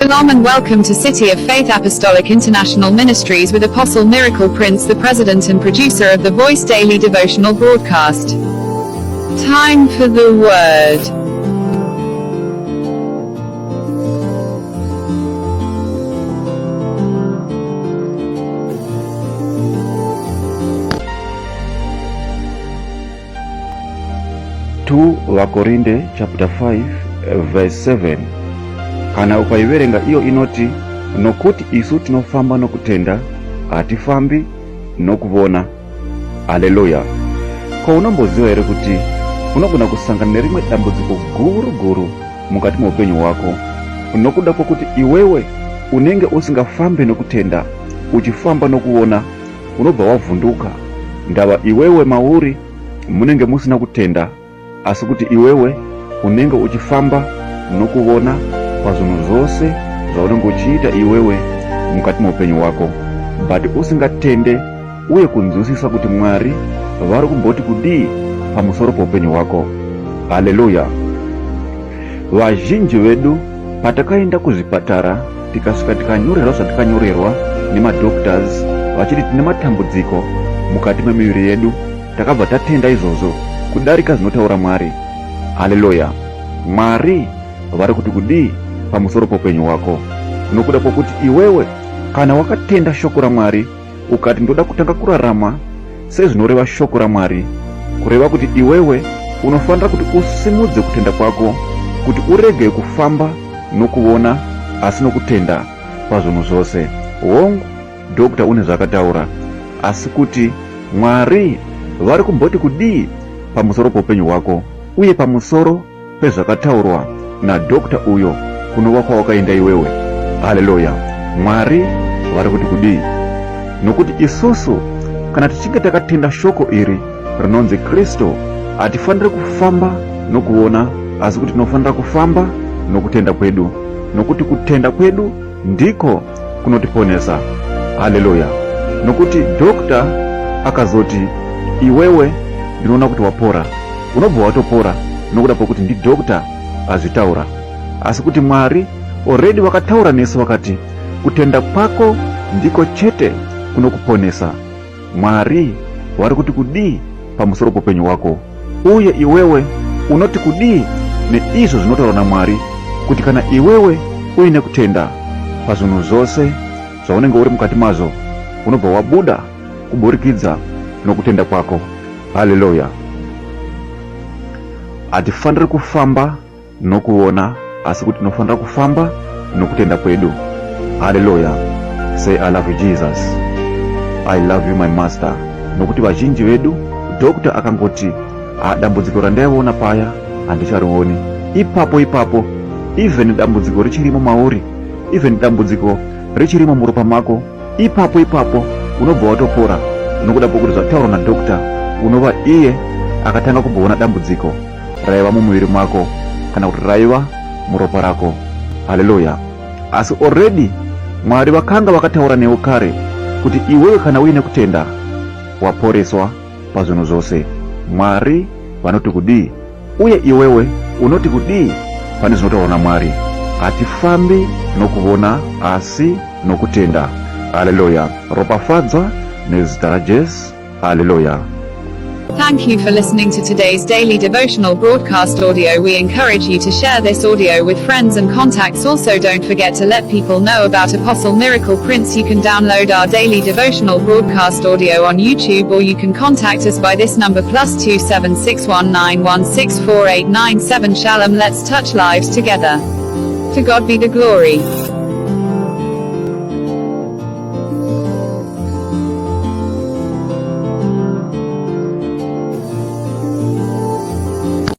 Shalom and welcome to City of Faith Apostolic International Ministries with Apostle Miracle Prince, the president and producer of the Voice Daily Devotional Broadcast. Time for the Word. Wakorinde chapter 5 verse 7. Kana ukaiverenga iyo inoti, nokuti isu tinofamba nokutenda, hatifambi nokuvona. Haleluya. Ko unomboziva here kuti unogona kusangana nerimwe dambudziko guru mukati muupenyu hwako, nokuda kwokuti iwewe unenge usingafambi nokutenda, uchifamba nokuona, unobva wavhunduka. Ndava iwewe mauri munenge musina kutenda, asi kuti iwewe unenge uchifamba nokuona pazvinhu zvose zvaunenge uchiita iwewe mukati muupenyu hwako, but usingatende uye kunzwisisa kuti Mwari vari kumboti kudii pamusoro poupenyu hwako. Haleluya. Vazhinji vedu patakaenda kuzvipatara tikasvika tikanyorerwa zvatikanyorerwa nemadoctors vachiti tine matambudziko mukati memiviri yedu, takabva tatenda izvozvo kudarika zvinotaura Mwari. Haleluya. Mwari vari kuti kudii pamusoro poupenyu hwako, nokuda kwokuti iwewe kana wakatenda shoko raMwari ukati ndoda kutanga kurarama sezvinoreva shoko raMwari, kureva kuti iwewe unofanira kuti usimudze kutenda kwako, kuti urege kufamba nokuona asi nokutenda pazvinhu zvose. Hongu dokta une zvakataura, asi kuti Mwari vari kumboti kudii pamusoro poupenyu hwako uye pamusoro pezvakataurwa nadokta uyo kunova kwawakaenda iwewe. Haleluya. Mwari vari kuti kudii, nokuti isusu kana tichinge takatenda shoko iri rinonzi Kristu, hatifaniri kufamba nokuona asi kuti tinofanira kufamba nokutenda kwedu, nokuti kutenda kwedu ndiko kunotiponesa. Haleluya. Nokuti dokta akazoti iwewe ndinoona kuti wapora, unobva watopora nokuda kwokuti ndidokta azvitaura, asi kuti Mwari already wakataura nesu wakati kutenda kwako ndiko chete kunokuponesa. Mwari vari kuti kudii pamusoro poupenyu hwako, uye iwewe unoti kudii neizvo zvinotaurwa naMwari, kuti kana iwewe uine kutenda pazvinhu zvose zvaunenge uri mukati mazvo, unobva wabuda kuburikidza nokutenda kwako. Haleluya. Hatifaniri kufamba nokuona asi kuti tinofanira kufamba nokutenda kwedu. Haleluya. Say I love you Jesus. I love you my master. Nokuti vazhinji vedu dokta akangoti dambudziko randaiona paya handicharioni. Ipapo even dambudziko richirimo mauri, even dambudziko richirimo muropa mako, ipapo unobva watopora nokuda kwokuti zvataurwa nadokta, unova iye akatanga kumboona dambudziko raiva mumuviri mako kana kuti raiva muropa rako. Haleluya. Asi already Mwari vakanga vakataura newe kare kuti iwewe kana uine kutenda waporeswa pazvinhu zvose. Mwari vanoti kudii uye iwewe unoti kudii pane zvinotaurwa naMwari. Hatifambi nokuona asi nokutenda. Haleluya. Ropafadzwa nezita raJesu. Haleluya. Thank you for listening to today's daily devotional broadcast audio. We encourage you to share this audio with friends and contacts. Also, don't forget to let people know about Apostle Miracle Prince. You can download our daily devotional broadcast audio on YouTube, or you can contact us by this number +27619164897. Shalom. Let's touch lives together. To God be the glory.